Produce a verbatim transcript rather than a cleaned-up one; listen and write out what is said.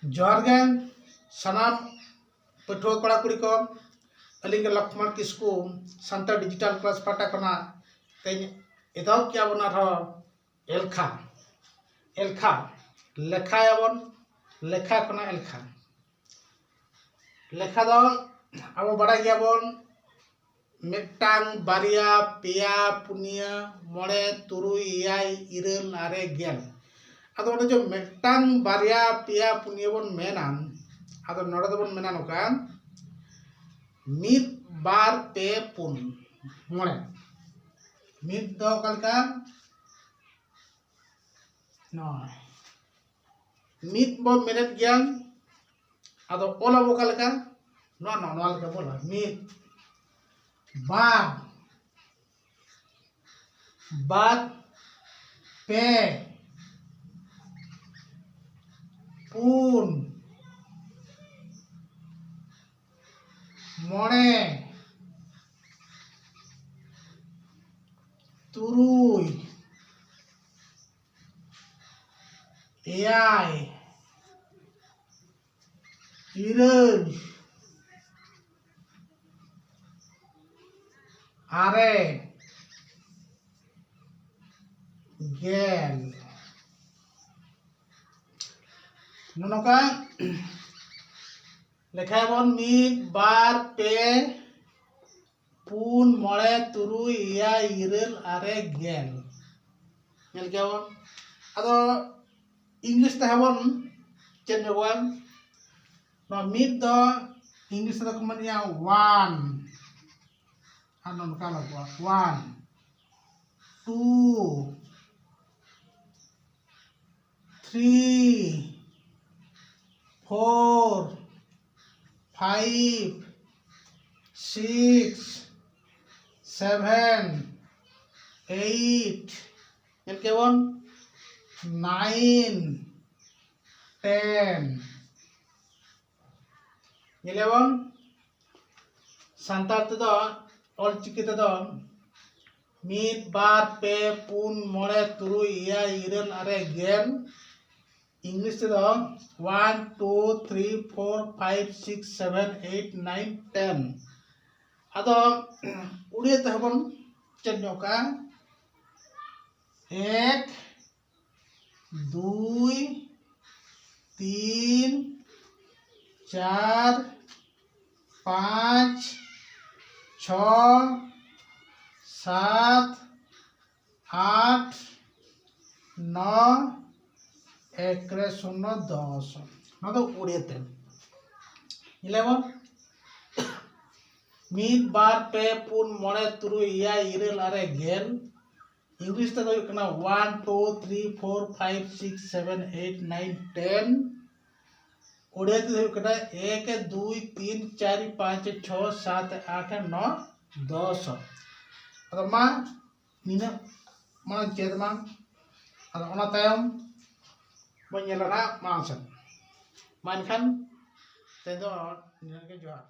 ᱡᱚᱦᱟᱨ ᱜᱮ ᱥᱟᱱᱟᱢ ᱯᱟᱹᱴᱷᱩᱣᱟᱹ ᱠᱚᱲᱟ ᱠᱩᱲᱤ ᱠᱚ᱾ ᱟᱹᱞᱤᱧ ᱜᱮ ᱞᱚᱠᱷᱢᱚᱬ ᱠᱤᱥᱠᱩ, ᱥᱟᱱᱛᱟᱲ ᱰᱤᱡᱤᱴᱟᱞ ᱠᱞᱟᱥ ᱯᱟᱦᱴᱟ ᱠᱷᱚᱱᱟᱜ ᱛᱮᱦᱮᱧ ᱮᱛᱚᱦᱚᱵ ᱠᱮᱜᱼᱟ ᱵᱚᱱ ᱟᱨᱦᱚᱸ ᱮᱞᱠᱷᱟ᱾ ᱮᱞᱠᱷᱟ, ᱞᱮᱠᱷᱟᱭᱟᱵᱚᱱ, ᱞᱮᱠᱷᱟ ᱠᱷᱚᱱᱟᱜ ᱮᱞᱠᱷᱟ᱾ ᱞᱮᱠᱷᱟ ᱫᱚ ᱟᱵᱚ ᱵᱟᱲᱟᱭ ᱜᱮᱭᱟᱵᱚᱱ, ᱢᱤᱫᱴᱟᱝ, ᱵᱟᱨᱭᱟ, ᱯᱮᱭᱟ, ᱯᱩᱱᱭᱟᱹ, ᱢᱚᱬᱮ, ᱛᱩᱨᱩᱭ, ᱮᱭᱟᱭ, ᱤᱨᱟᱹᱞ, ᱟᱨᱮ, ᱜᱮᱞ᱾ ᱟᱫᱚ ᱚᱱᱮ ᱡᱮ ᱢᱤᱫᱴᱟᱝ, ᱵᱟᱨᱭᱟ, ᱯᱮᱭᱟ, ᱯᱩᱱᱭᱟᱹ ᱵᱚᱱ ᱢᱮᱱᱟ, ᱟᱫᱚ ᱱᱚᱰᱮ ᱫᱚᱵᱚᱱ ᱢᱮᱱᱟ ᱱᱚᱝᱠᱟ, ᱢᱤᱫ, ᱵᱟᱨ, ᱯᱮ, ᱯᱩᱱ, ᱢᱚᱬᱮ᱾ ᱢᱤᱫ ᱫᱚ ᱚᱠᱟ ᱞᱮᱠᱟ? ᱱᱚᱜᱼᱚᱭ ᱢᱤᱫ ᱵᱚᱱ ᱢᱮᱱᱮᱫ ᱜᱮᱭᱟ, ᱟᱫᱚ ᱚᱞ ᱟᱵᱚ ᱚᱠᱟ ᱞᱮᱠᱟ? ᱱᱚᱣᱟ, ᱱᱚᱣᱟ, ᱱᱚᱣᱟ ᱞᱮᱠᱟ ᱵᱚᱱ ᱚᱞᱟ, ᱢᱤᱫ, ᱵᱟᱨ, ᱵᱟᱨ, ᱯᱮ, ᱯᱩᱱ, ᱢᱚᱬᱮ, ᱛᱩᱨᱩᱭ, ᱮᱭᱟᱭ, ᱤᱨᱟᱹᱞ, ᱟᱨᱮ, ᱜᱮᱞ᱾ ᱱᱚᱜᱼᱚ ᱱᱚᱝᱠᱟ ᱞᱮᱠᱷᱟᱭᱟᱵᱚᱱ, ᱢᱤᱫ, ᱵᱟᱨ, ᱯᱮ, ᱯᱩᱱ, ᱢᱚᱬᱮ, ᱛᱩᱨᱩᱭ, ᱮᱭᱟᱭ, ᱤᱨᱟᱹᱞ, ᱟᱨᱮ, ᱜᱮᱞ᱾ ᱧᱮᱞ ᱠᱮᱜᱼᱟ ᱵᱚᱱ᱾ ᱟᱫᱚ ᱤᱝᱞᱤᱥ ᱛᱮᱦᱚᱸ ᱵᱚᱱ ᱪᱮᱫ ᱧᱚᱜᱚᱜᱼᱟ᱾ ᱱᱚᱣᱟ ᱢᱤᱫ ᱫᱚ ᱤᱝᱞᱤᱥ ᱛᱮᱫᱚ ᱠᱚ ᱢᱮᱱᱮᱜᱼᱟ one, ᱟᱨ ᱱᱚᱝᱠᱟ ᱞᱟᱜᱟᱜᱼᱟ, one, two, three, four, five, six, seven, eight, ᱧᱮᱞ ᱠᱮᱜᱼᱟ ᱵᱚᱱ, nine, ten᱾ ᱧᱮᱞᱮᱜᱼᱟ ᱵᱚᱱ, ᱥᱟᱱᱛᱟᱲ ᱛᱮᱫᱚ, ᱚᱞ ᱪᱤᱠᱤ ᱛᱮᱫᱚ ᱢᱤᱫ, ᱵᱟᱨ, ᱯᱮ, ᱯᱩᱱ, ᱢᱚᱬᱮ, ᱛᱩᱨᱩᱭ, ᱮᱭᱟᱭ, ᱤᱨᱟᱹᱞ, ᱟᱨᱮ, ᱜᱮᱞ, ᱤᱝᱞᱤᱥ ᱛᱮᱫᱚ one two three four five six seven eight nine ten᱾ ᱟᱫᱚ ᱩᱲᱤᱭᱟ ᱛᱮᱦᱚᱸ ᱵᱚᱱ ᱪᱮᱫ ᱧᱚᱜ ᱠᱟᱜᱼᱟ᱾ ᱮᱠ, ᱫᱩᱭ, ᱛᱤᱱ, ᱪᱟᱨ, ᱯᱟᱸᱪ, ᱪᱷᱚ, ᱥᱟᱛ, ᱟᱴ, ᱱᱚ, ᱮᱠ ᱨᱮ ᱥᱩᱱᱱᱚ, ᱫᱚᱥ᱾ ᱱᱚᱣᱟ ᱫᱚ ᱩᱲᱤᱭᱟ ᱛᱮ᱾ ᱧᱮᱞᱟᱵᱚᱱ, ᱢᱤᱫ, ᱵᱟᱨ, ᱯᱮ, ᱯᱩᱱ, ᱢᱚᱬᱮ, ᱛᱩᱨᱩᱭ, ᱮᱭᱟᱭ, ᱤᱨᱟᱹᱞ, ᱟᱨᱮ, ᱜᱮᱞ᱾ ᱤᱝᱞᱤᱥ ᱛᱮᱫᱚ ᱦᱩᱭᱩᱜ ᱠᱟᱱᱟ one two three four five six seven eight nine ten᱾ Odia ᱛᱮᱫᱚ ᱦᱩᱭᱩᱜ ᱠᱟᱱᱟ ᱮᱠ, ᱫᱩᱭ, ᱛᱤᱱ, ᱪᱟᱨ, ᱯᱟᱸᱪ, ᱪᱷᱚ, ᱥᱟᱛ, ᱟᱴ, ᱱᱚ, ᱫᱚᱥ᱾ ᱟᱫᱚ ᱢᱟ ᱱᱤᱱᱟᱹᱜ ᱢᱟᱲᱟᱝ ᱪᱮᱫ ᱢᱟ, ᱟᱫᱚ ᱚᱱᱟ ᱛᱟᱭᱚᱢ ᱵᱚᱱ ᱧᱮᱞᱟ ᱱᱟᱦᱟᱜ ᱢᱟᱲᱟᱝ ᱥᱮᱫ᱾ ᱢᱟ ᱮᱱᱠᱷᱟᱱ ᱛᱮᱦᱮᱧ ᱫᱚ ᱱᱤᱱᱟᱹᱜ ᱜᱮ, ᱡᱚᱦᱟᱨ᱾